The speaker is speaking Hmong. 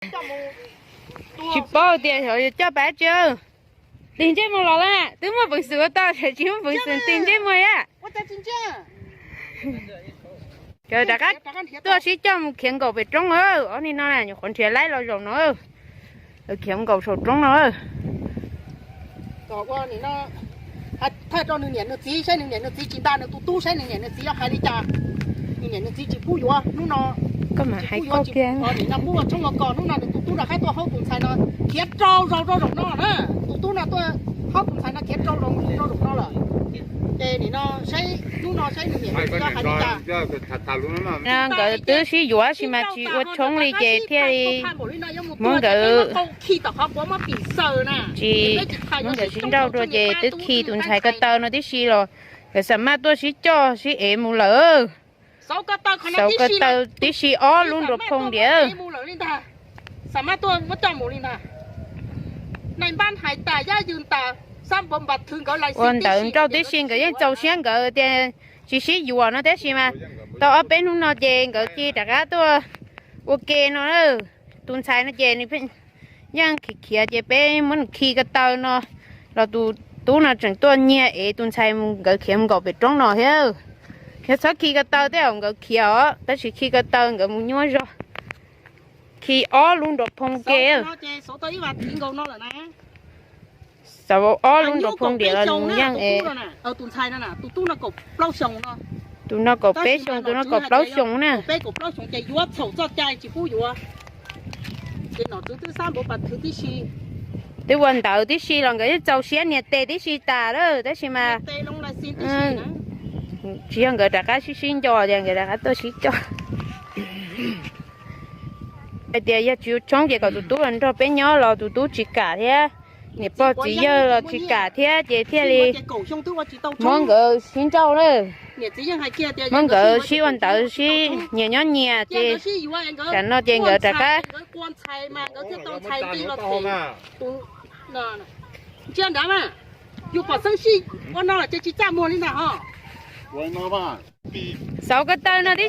Tsis paub tias xyov yuav coj pab tsi. Tig ntsej muag los lawm, twb muaj peev xwm ua tau, tsis muaj peev xwm tig ntsej muag thiab. Rov qab tuaj sib coj mus khiav nkaum pem roob. Ob niag no nyuam qhuav nrhiav laib los zaum no, khiav nkaum saum roob no. Thaij rau nws niam nws txiv saib, nws niam nws txiv tsis nta nws tus tub saib nws niam nws txiv yuav hais li cas. Nws niam nws txiv tsis pub yuav hnub no, koj mam hais koj kiag. Nim no pub ua tshoob ua kos, hnub no nws tus tub rov qab tuaj haub tus ntxhais no khiav rau zaum rau zaum no na. Tus tub no tuaj haub tus ntxhais no khiav rau zaum rau zaum no lawm. Ces nim no saib hnub no saib nws niam nws txiv yuav hais li cas. Nkawd twb sib yuav sis mas tsis ua tshoob li ces thiaj li muab nkawd, tsis muab nkawd sib nrauj dua ces twb khi tus ntxhais ko taw no tib si los nkawd xam maj tuaj sib coj sib ev mus lawm. Xauv ko taw tib si ob lub nrov phoo ntiav. Ua ntawd nrauj tib si nkawd yeej txaus siab nkawd tias tsis sib yuam no tab sis mas tau ob peb hnub no ces nkawd cia rov qab tuaj ua ke no. Tus ntxhais no ces nws yeej khiav khiav ces peb muab nws khi ko taw no los tus tub no tseem tuaj nyiag ev tus ntxhais mus, nkawd khiav mus nkaum pem roob no thiab. Yog txhob khi ko taw tej zaum nkawd khiav os, tab sis khi ko taw nkawd mus nyuaj zog. Khi ob lub nrov phoo ke. Xauv ob lub nrov phoo ntiav los nws yeej es. Tus no kaum peb xyoo, tus no kaum plaub xyoo na. Twb ua ntawd tib si los nkawd yeej txaus siab nias tes tib si tas lawm tab sis mas tsis yog nkawd rov qab sib sib nco tias nkawd rov qab tuaj sib coj. Hais tias yog tsis ua tshoob ces kom tus tub los nrog peb nyob los tus tub tsis kam thiab, niam pog txiv yawg los tsis kam thiab ces thiaj li muab nkawd sib nrauj lawm. Muab nkawd sib ua ntawd sib nyias nyob nyias ces tam no ces nkawd rov qab xauv ko taw no tib